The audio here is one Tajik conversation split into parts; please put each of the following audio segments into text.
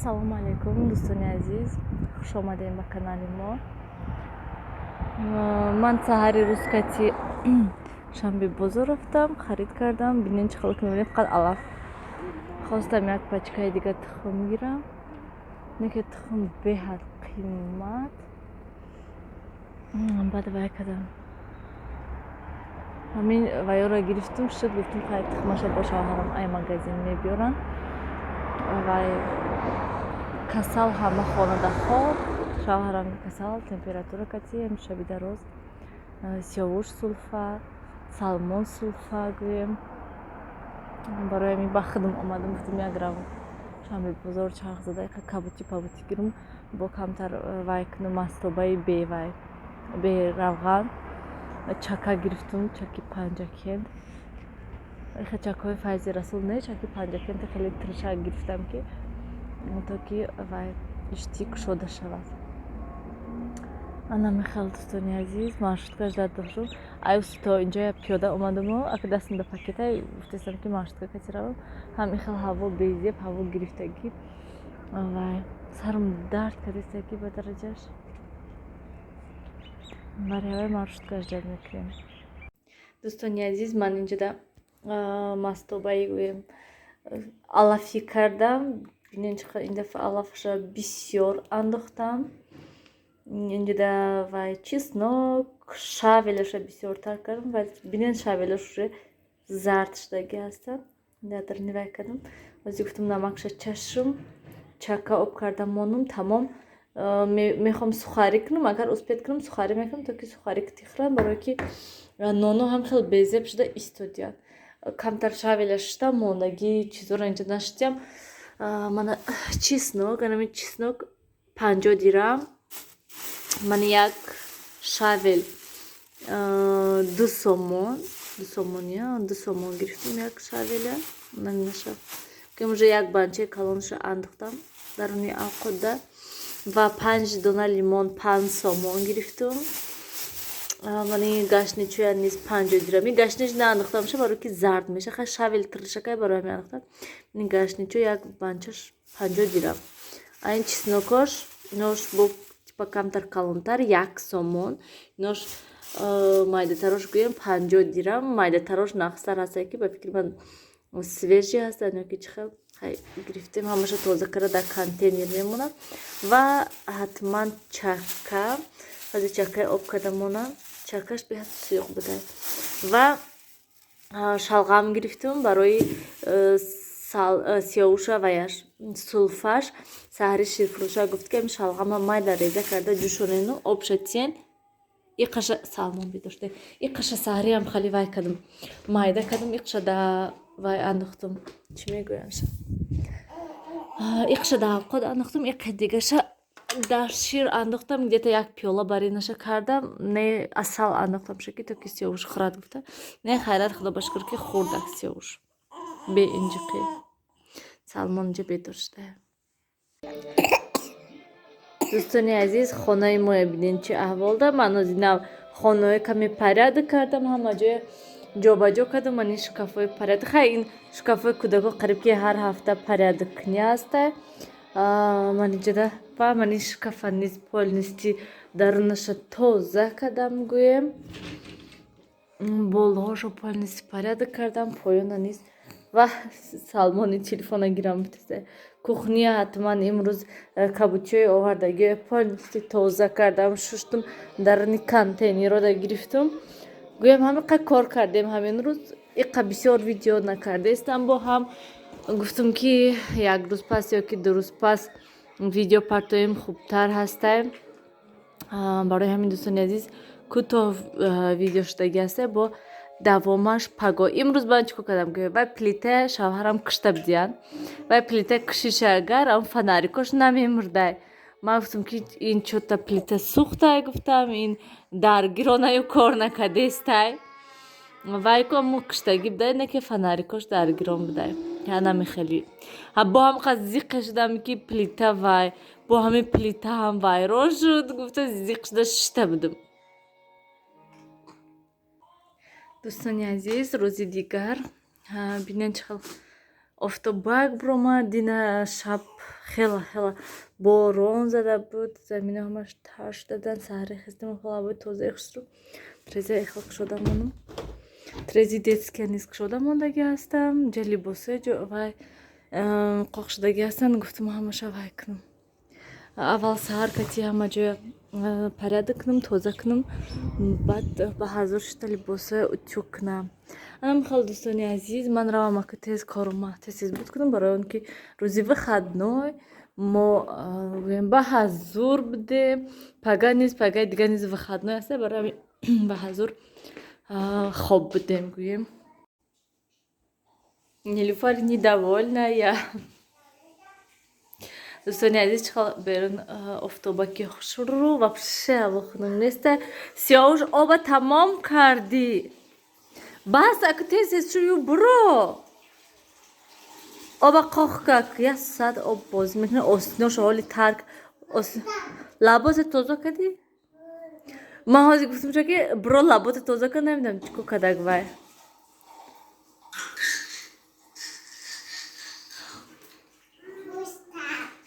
Ассалому алайкум, дӯстони азиз, хуш омадем ба канали мо. Ман саҳари рӯз кати Шанбе бозор рафтам, харид кардам. Бинен, чӣ хел ки мебинед, фақат алаф. Хостам як пачкаи дига тухм гирам, не ки тухм беҳад қимат. Баъд вай кардам, ҳамин ваёро гирифтум, шуд. Гуфтум, хай, тухмаша бо шавҳарам ай магазин мебиёранд. Вай касал, ҳама хонада хоб, шавҳарам касал, температура кати шаби дароз. Сиёвуш сулфа, Салмон сулфа гӯем. Барои ҳамин ба худам омадам, гуфтум, як рав Шанбе бозор чарх зада, кабути пабути гирум, бо камтар вай кунум, мастобаи бевай, беравған. Чака гирифтум, чаки Панҷакент, чакҳои Файзи Расул не, чаки Панҷакенти хеле тиршак гирифтам, ки то ки вай иштӣ кушода шавад. Ана михел, дӯстони азиз, маршрутка ждать доштум. Аюс то инҷо пиёда омадаму ака дастам да пакета, гуфтестам, ки маршрутка кати равам. Ҳам ихел ҳаво безеб, ҳаво гирифтагӣ, вай сарам дард кардеста, ки ба дараҷаш. Барои ҳавай маршрутка ждать мекунем. Дӯстони азиз, ман инҷода мастобаи гӯем алафӣ кардам. Бинен, чӣ қадр ин дафъа алафаша бисёр андохтам. Инҷода вай чеснок, шавелаша бисёртар кардам ва бинен, шавелаш уже зард шудагӣ ҳастанд. Дар вай кардам. Ҳозир гуфтам, намакша чашм, чака об кардам, монум, тамом. Мехоҳам сухарӣ кунам, агар успеть кунам, сухарӣ мекунам, то ки сухарӣ тихӯрам, барое ки ноно ҳам хеле безеб шуда истодиянд. Камтар шавела шуштам, мондагӣ чизоро инҷо наштиям. Мана чеснок, анами чеснок 50 дирам, мана як шавел 2 сомон, 2 сомон, я 2 сомон гирифтем як шавеля. Наша уже як банчаи калонша андохтам даруни авқотда. Ва панҷ дона лимон 5 сомон гирифтум. Мани гашничоя низ 50 дирам. Ин гашнич наандохтамша, барои ки зард меша, ха, шавел тиршакай, барои ҳамин андохтам. Ин гашничо як банчаш 50 дирам. А ин чеснокош, инош бо типа камтар калонтар, 1 сомон, инош майдатарош гӯем 50 дирам. Майдатарош нағзтар ҳастае, ки ба фикри ман свежий ҳастанд ё ки чӣ хел. Гирифтем, ҳамаша тоза карда дар контейнер мемонам. Ва ҳатман чака, ҳозир чакаи об карда монам, чакаш беҳад сұйуқ буда. Ва шалғам гирифтум барои сиёвуша ваяш сулфаш. Саҳари ширфурӯша гуфт, ки ами шалғама майда реза карда ҷӯшонену обша тиен. Иқаша Салмон бидоште, иқаша саҳариам хали вай кардам, майда кардам, иқаша да вай андохтум, чӣ мегӯямша, иқаша да авқот андохтум, иқи дигаша дар шир андохтам, где-то як пиёла баринаша кардам, не, асал андохтамша, ки то ки сиёвуш хӯрад гуфта. Не, хайрат, худо ба шукр, ки хӯрдак сиёвуш беинҷиқӣ. Салмон инҷа бедор шуда. Дӯстони азиз, хонаи моя бинед, чӣ аҳвол да. Ман ҳозир нав хонаҳои каме порядок кардам, ҳама ҷоя ҷобаҷо кардам. Ман ин шкафҳои порядок, хай, ин шкафҳои кӯдакҳо қариб ки ҳар ҳафта порядок кунӣ ҳаста. Ман инҷода ва ман ин шкафа низ полностью дарунаша тоза кардам, гӯем, болҳошо полностью порядок кардам, поёна низ. Ва Салмони телефона гирам. Кухня ҳатман имрӯз кабутиҳои овардагиҳои полностью тоза кардам, шуштум, даруни контейнерро гирифтум. Гӯям, ҳамиқа кор кардем ҳамин рӯз, иқа бисёр видео накардаистам. Бо ҳам гуфтум, ки як рӯз пас ё ки 2 рӯз пас видео партоем, хубтар ҳастай. Барои ҳамин, дӯстони азиз, кӯтоҳ видео шудагӣ ҳастай, бо давомаш пагоҳ. Имрӯз ман чӣ кор кардам? Вай плита шавҳарам кушта бидиянд, вай плита кушиша, агар ам фонарикош намемурдай. Ман гуфтам, ки ин чота плита сӯхтай, гуфтам, ин даргиронаю кор накардестай. Вай ко мо куштагӣ будай, не ки фонарикош даргирон будай, намехели. Бо ҳам қад зиқе шудам, ки плита вай бо ҳамин плита ҳам вайрон шуд, гуфта, зиқ шуда шишта будум. Дӯстони азиз, рӯзи дигар, бинед, чӣ хел. Офтобак биромад, дина шаб хела хела борон зада буд, замина ҳамаш тар шуда. Саҳаре хестем, ҳавои тозаи хушрӯ, треза эхел кушода монам. Трези детския низ кушода мондагӣ ҳастам. Инҷа либосҳои вай қоқ шудагӣ ҳастанд. Гуфтам, ҳамаша вай кунам. Аввал саҳар кати ҳама ҷоя порядок кунам, тоза кунам, баъд ба ҳазур шуда либосҳоя утюг кунам. Анам хел, дӯстони азиз, ман равам, ака, тез корума тез тез буд кунам, барои он ки рӯзи выходной мо гӯем ба ҳазур будем. Пага низ, пагаи дига низ выходной аста, барои ҳамин ба ҳазур хоб будем, гӯем. Нилуфар недовольная. Дӯстони азиз, чӣ хел берун офтобаки хушрӯ, вообще ҳаво хунук неста. Сиёвуш, оба тамом кардӣ, бас, аку, тез тез шӯю буро, оба қоқ как як соат об бозӣ мекунӣ. Остиношо ҳоли тарк, лабота тоза кардӣ? Ман ҳозир гуфтам, ки буро, лабота тоза кар, намедонам чӣ кор кардак вай.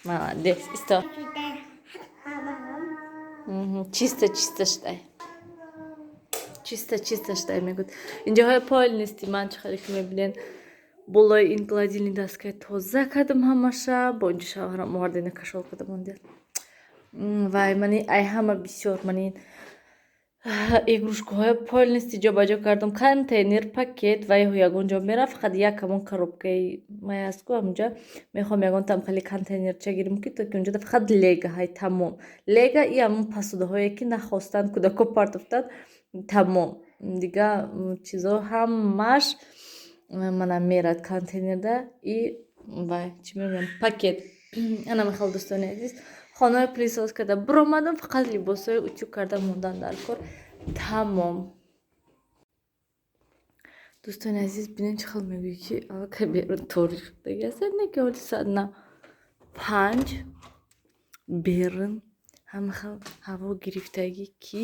Молодец, исто. Чисто чисто шудай, чисто чисто шудай, мегӯд. Инҷоҳои полностью ман, чӣ хеле ки мебинед, болои ин гладильный доскаи тоза кардам ҳамаша. Бо инҷо шавҳарам оварда, кашол карда мондият. Вай, мани ай ҳама бисёр мани игрушкаҳои полностью ҷобаҷо кардам. Контейнер, пакет вай ягон ҷо мерафт, фақат як ҳамон коробкаи май аст ку, ҳамонҷа мехоҳам ягон там хеле контейнерча гирем, ки то ки унҷода фақат лего ҳай, тамом. Лего и ҳамон посудаҳое ки нахостанд кӯдако партофтанд, тамом. Дига чизо ҳамаш мана мерад контейнерда и вай, чӣ мегӯям, пакет. Ана мехел, дӯстони азиз, хонаҳои пылесос карда биромадам, фақат либосҳои утюг карда мондан дар кор, тамом. Дӯстони азиз, бинед, чӣ хел мегӯӣ, ки аллакай берун торик шудаги аст, не ки ҳоли соат на 5, берун ҳама хел ҳаво гирифтагӣ, ки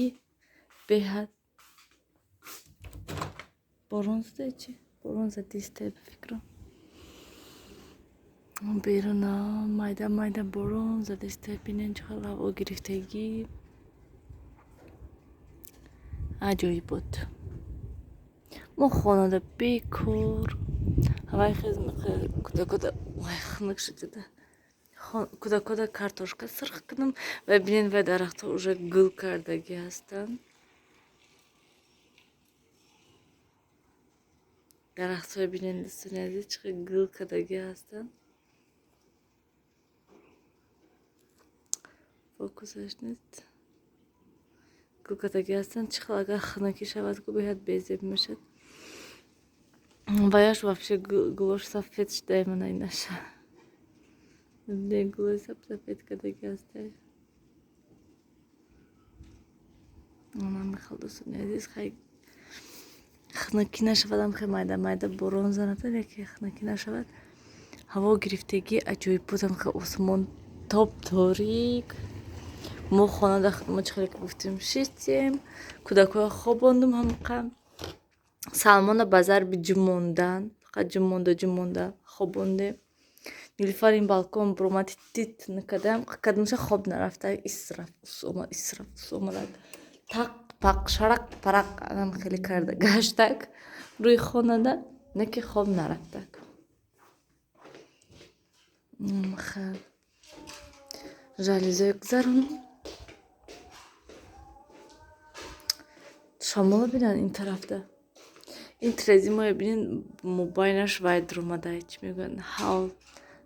беҳад борон зада. Чи борон задисте, ба фикрам, берун майда майда борон задисте. Бинед, чӣ хел ҳаво гирифтагӣ, аҷоиб буд. Мо хонада бекор ҳавай хез, кӯдакода вай хунук шудида, кӯдакода картошка сирх кунам. Ва бинед, вай дарахтҳо уже гул кардагӣ ҳастанд. Дарахтҳои бинед, дӯстони азиз, чӣ хел гул кардагӣ ҳастанд. Фокусаш нест. Гул кардагӣ ҳастанд. Чӣ хел агар хунукӣ шавад ку, беҳад безеб мешавад. Ваяш вообще гулош сафед шудай, мана инаша. Гулои сафед кардагӣ ҳастай. Мехел, дӯстони азиз, хай, хунукӣ нашавадам, хе майда майда борон занад, яке хунукӣ нашавад. Ҳаво гирифтагӣ аҷоиб будам, хе осмон топ торик. Мо хонада, мо чӣ хеле ки гуфтем, шистем, кӯдакҳоя хобондум ҳамқа. Салмона ба зарби ҷумондан, фақат ҷумонда ҷумонда хобондем. Нилуфар ин балкон буромад, тит накардам, кадомша хоб нарафта, исраф ус омад, исраф ус омадак, тақ пақ шарақ парақ анам хеле карда гаштак рӯи хонада, не ки хоб нарафтак. Хел жалюзиҳои гузаронам. Шамола бинанд ин тарафда. Ин трези мо, бинед, мобайнаш вай дуромада, чӣ мегӯянд, ҳавл,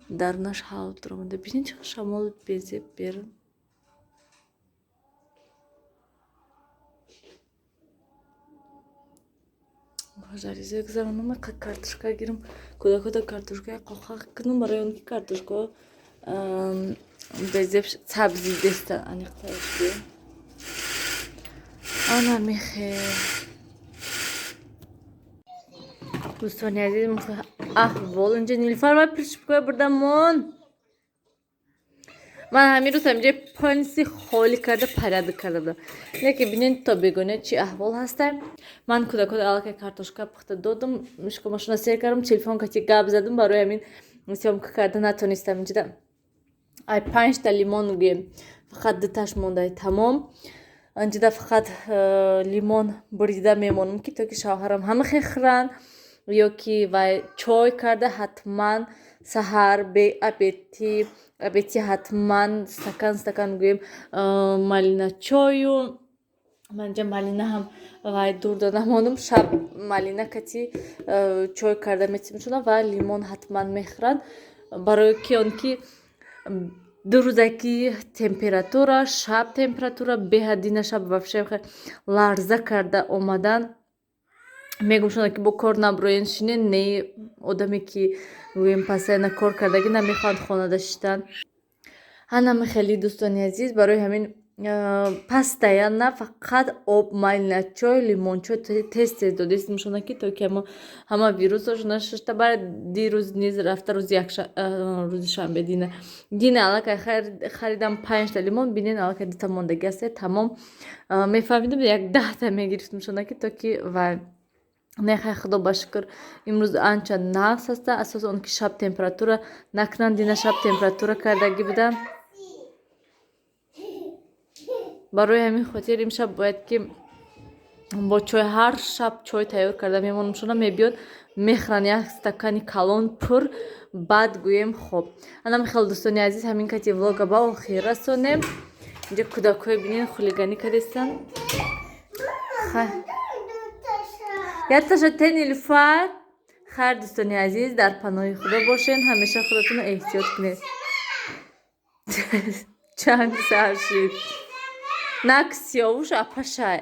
дарунаш ҳавл дуромада. Бинед, чӣ шамол безеб берун. Жалюзиҳо гузаронам, картошка гирам, кӯдакода картошкаи қоқақ кунам, барои он ки картошкаҳо безеб сабзӣ дестанд, аниқтараш гӯям. Ана мехел, дӯстони азиз, аҳвол инҷа. Нилуфар, вай прищепкаи бурда мон. Ман ҳамин рӯз ҳаминҷои полностью холӣ карда, порядок карда будам. Лекин бинед, то бегона чӣ аҳвол ҳаста. Ман кӯдакҳоро аллакай картошка пухта додум, мишкомашона сер кардам, телефон кати гап задум, барои ҳамин съёмка карда натонистам. Инҷода ай панҷта лимон гӯем, фақат дуташ мондай, тамом. Инҷода фақат лимон бурида мемонам, ки то ки шавҳарам ҳама хехӯранд ё ки вай чой карда. Ҳатман саҳар беобедӣ ҳатман стакан стакан гӯем малина чою. Ман инҷа малина ҳам вай дур дода мондум. Шаб малина кати чой карда метимшона ва лимон ҳатман мехӯранд, барои ки он ки 2 рӯзаки температура, шаб температура беҳад, дина шаб вообще ларза карда омадан. Мегум шуна, ки бо кор наброен, шинен. Не, одаме ки гӯем постоянно кор кардагӣ, намехоҳанд хонада шиштан. Ҳанама хеле, дӯстони азиз, барои ҳамин постоянно фақат об, малина чой, лимончой тез тез додистим шуна, ки то ки ҳама вирусошона шишта. Баъд дирӯз низ рафта, рӯзи рӯзи шанбе, дина аллакай харидам панҷта лимон. Бинен, аллакай дута мондагӣ аст, тамом. Мефаҳмидам, як 10та мегирифтим шуна, ки то ки вай не. Хай, худо ба шукр, имрӯз анча нағз ҳаста, асоси он ки шаб температура накунанд. Дина шаб температура кардагӣ буданд, барои ҳамин хотир имшаб бояд ки бо чой, ҳар шаб чой тайёр карда мемонам шуна, мебиёд, мехӯранд як стакани калон пур, баъд гӯем хоб. Анам хел, дӯстони азиз, ҳамин кати влога ба охир расонем. Инҷа кӯдакҳое бинен, хулиганӣ кардестанд. Якташа те, Нилуфар. Хайр, дӯстони азиз, дар паноҳи Худо бошен, ҳамеша худатонро эҳтиёт кунед. Чанг сар шид, нак сиёвуш апашай.